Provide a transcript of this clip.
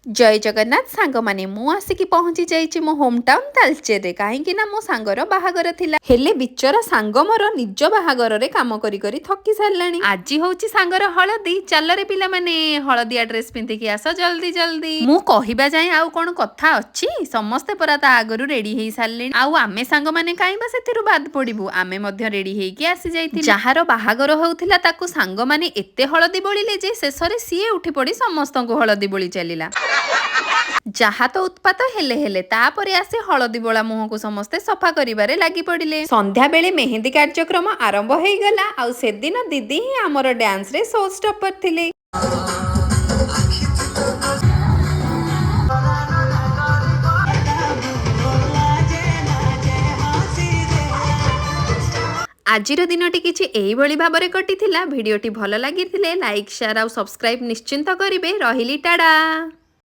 ଜୟ ଜଗନ୍ନାଥ ସାଙ୍ଗମାନେ। ମୁଁ ଆସିକି ପହଞ୍ଚି ଯାଇଛି ମୋ ହୋମ୍ ଟାଉନ୍ ତାଲଚେରରେ, କାହିଁକି ନା ମୋ ସାଙ୍ଗର ବାହାଘର ଥିଲା। ହେଲେ ବିଚରା ସାଙ୍ଗ ମୋର ନିଜ ବାହାଘରରେ କାମ କରି କରି ଥକି ସାରିଲାଣି। ଆଜି ହଉଛି ସାଙ୍ଗର ହଳଦୀ। ଚାଲରେ ପିଲାମାନେ, ହଳଦିଆ ଡ୍ରେସ୍ ପିନ୍ଧିକି ଆସ ଜଲ୍ଦି ଜଲ୍ଦି। ମୁଁ କହିବା ଯାଏଁ ଆଉ କଣ କଥା ଅଛି? ସମସ୍ତେ ପରା ତା ଆଗରୁ ରେଡି ହେଇ ସାରିଲେଣି। ଆଉ ଆମେ ସାଙ୍ଗମାନେ କାହିଁ ବା ସେଥିରୁ ବାଦ ପଡିବୁ? ଆମେ ମଧ୍ୟ ରେଡି ହେଇକି ଆସି ଯାଇଥିଲୁ। ଯାହାର ବାହାଘର ହଉଥିଲା, ତାକୁ ସାଙ୍ଗମାନେ ଏତେ ହଳଦୀ ବୋଳିଲେ ଯେ ଶେଷରେ ସିଏ ଉଠି ପଡି ସମସ୍ତଙ୍କୁ ହଳଦୀ ବୋଳି ଚାଲିଲା। ଯାହା ତ ଉତ୍ପାତ ହେଲେ ହେଲେ, ତାପରେ ଆସି ହଳଦୀ ବୋଳା ମୁହଁକୁ ସମସ୍ତେ ସଫା କରିବାରେ ଲାଗି ପଡିଲେ। ସନ୍ଧ୍ୟା ବେଳେ ମେହେନ୍ଦୀ କାର୍ଯ୍ୟକ୍ରମ ଆରମ୍ଭ ହେଇଗଲା। ଆଉ ସେଦିନ ଦିଦି ହିଁ ଆମର ଡ୍ୟାନ୍ସରେ ଶୋ ଷ୍ଟପର ଥିଲେ। ଆଜିର ଦିନଟି କିଛି ଏଇଭଳି ଭାବରେ କଟିଥିଲା। ଭିଡ଼ିଓଟି ଭଲ ଲାଗିଥିଲେ ଲାଇକ୍, ସେୟାର ଆଉ ସବସ୍କ୍ରାଇବ୍ ନିଶ୍ଚିନ୍ତ କରିବେ। ରହିଲି, ଟାଟା।